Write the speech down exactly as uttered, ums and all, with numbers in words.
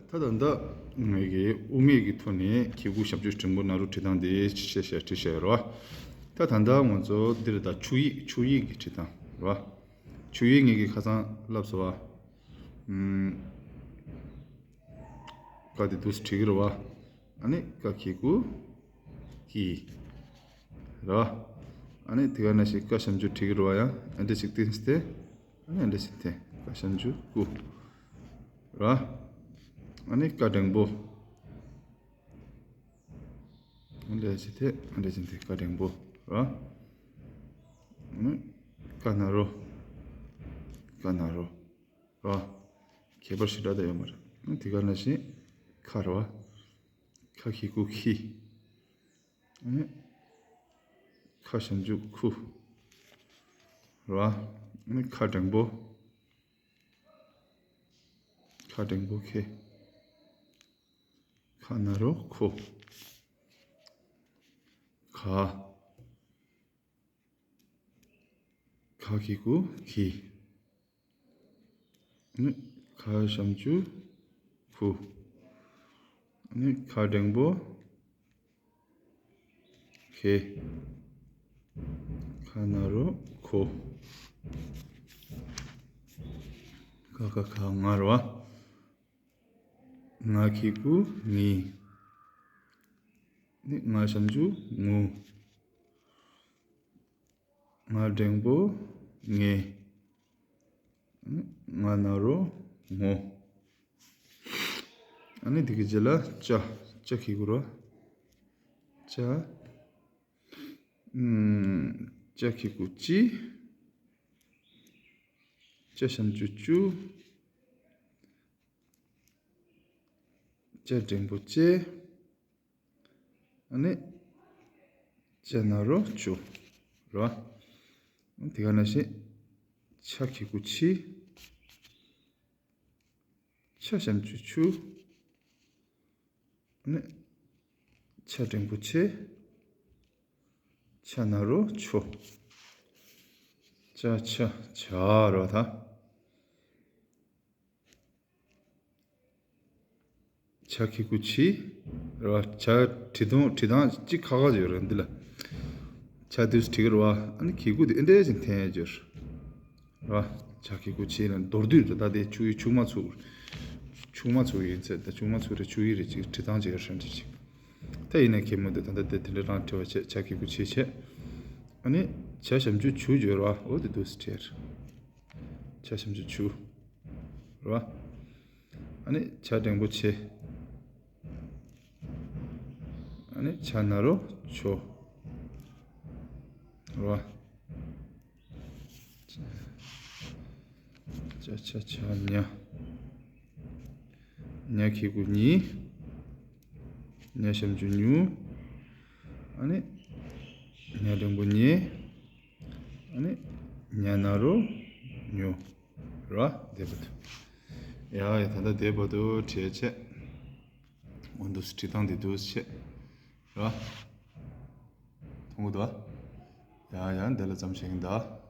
ད་ད་ལྟ་ངེད་ཀྱི་དབུ་མེད་ཀྱི་ཐོག་ནས་གི་གུ་ཞབས་ཀྱུ་འགྲེང་བུ་ན་རོ་བྲིས་སྟངས་དེ་བཤད་བཤད་བྲིས་བཤད་རོ། ད་ད་ལྟ་ང་ཚོ་འདིར་ད་ཆུ་ཡིག་ཆུ་ཡིག་གི་བྲིས་སྟངས་རོ། ཆུ་ཡིག་ངེད་ཀྱི་ཁ་སང་བསླབས་སོ་བ། ཀ་དེ་འདུག་སེ་བྲིས་ཀྱི་རེད་བ། ཨ་ནི་ཀ་གི་གུ་གི་རེད་བ། ཨ་ནི་དེ་ག་ནང་བཞིན་ཀ་ཞབས་ཀྱུ་བྲིས་ཀྱི་རེད་བ། ཡང་ཨ་འདྲ་ཞིག་བསྟན་སྟེ། ཨ་ནི་ཨ་འདྲ་ཞིག་བསྟན། ཀ་ཞབས་ཀྱུ་གུ་རེད་བ། ཨ་ནི་ཀ་འགྲེང་བུ། ཨ་འདྲ་ཞིག་བསྟན། ཨ་འདྲ་ཞིག་བསྟན། ཀ་འགྲེང་བུ་རེད་བ། ཨ་ནི་ཀ་ན་རོ། ཀ་ན་རོ། རོ། ཁྱད་པར་ཞེ་དྲག་ད་ཡོད་མ་རེད། དེ་ག་ནང་བཞིན་ཁ་རེད་བ། ཁ་གི་གུ་ཁི། ཁ་ཞབས་ཀྱུ་ཁུ། རེད་བ། ཁ་འགྲེང་བུ། ཁ་འགྲེང་བུ་ཁེ། ཁ་ན་རོ་ཁོ། ག། ག་གི་གུ་གི། ནི་ག་ཞབས་ཀྱུ་གུ། ནི་ག་འགྲེང་བུ་གེ། ག་ན་རོ་གོ། ག་ག་ག་ང་རེད་བ། ང་གི་གུ་ངི། ནི་ང་ཞབས་ཀྱུ་ངུ། ང་འགྲེང་བུ་ངེ། ང་ན་རོ་ངོ། ཨ་ནི་དེ་གི་རྗེས་ལ་ཅ། ཅ་གི་གུ་རོ། ཅ། ཨམ། ཅ་གི་གུ་ཅི། ཅ་ཞབས་ཀྱུ་ཅུ། ཅ་འགྲེང་བུ་ཅེ། ཨ་ནི་ཅ་ན་རོ་ཅོ། རེད་བ། དེ་ག་ནང་བཞིན་ཆ་གི་གུ་ཆི། ཆ་ཞབས་ཀྱུ་ཆུ། ཨ་ནི་ཆ་འགྲེང་བུ་ཆེ། ཆ་ན་རོ་ཆོ། ཅ་ཆ་ཆ་རེད་བ་ད། ཆ་གི་གུ་ཆི། རེད་བ། ཆ་བྲིས་སྟངས་བྲིས་སྟངས་གཅིག་ཁག་ཁག་ཡོད་རེད་འདི་ལ། ཆ་དུས་བྲིས་ཀྱི་རེད་བ། ཨ་ནི་གི་གུ་དེ་ཨེ་འདྲ་ཞིག་འཐེན་ཡོད་རེད། རེད་བ། ཆ་གི་གུ་ཆི་ལ་མདོར་བསྡུས་རེད། ད་དེ་ཆུ་ཡིག་ཆུང་མ་ཚུགས། ཆུང་མ་ཚུགས་ཡིན་ཚེ་ད་ཆུང་མ་ཚུགས་རེད། ཆུ་ཡིག་རེད་ཅིག་བྲིས་སྟངས་ཅིག་ཡོད་རེད་འདྲ་ཅིག་ད་ཡིན་ན་གལ་མི་འདུག་ད་ལྟ་དེ་དེ་འདྲ་རང་བྲིས་པ་བྱས། ཆ་གི་གུ་ཆི་བྱས། ཨ་ནི་ཆ་ཞབས་ཀྱུ་ཆུ་ཡོད་རེད་བ། འོ་དེ་འདུག་སེ་བྲིས་རེད། ཆ་ཞབས་ཀྱུ་ཆུ། རེད་བ། ཨ་ནི་ཆ་འགྲེང་བུ་ཆེ། ཨ་ནི་ཆ་ན་རོ་ཆོ། རེད་བ། ཆ་ཆ་ཆ་ཉ། ཉ་གི་གུ་ཉི། ཉ་ཞབས་ཀྱུ་ཉུ། ཨ་ནི་ཉ་འགྲེང་བུ་ཉེ། ཨ་ནི་ཉ་ན་རོ་ཉོ། རེད་བ། དེ་བར་དུ། ཡ་ཡ་ད་ལྟ་དེ་བར་དུ་བྲིས་བྱས། འོ་འདུག་སེ་བྲིས་སྟངས་དེ་འདུག་སེ་བྱས། རེད་བ། མཐོང་གི་འདུག་བ། ཡ་ཡ་འདི་ལ་ཙམ་བྱེད་ཀྱིན་གདའ།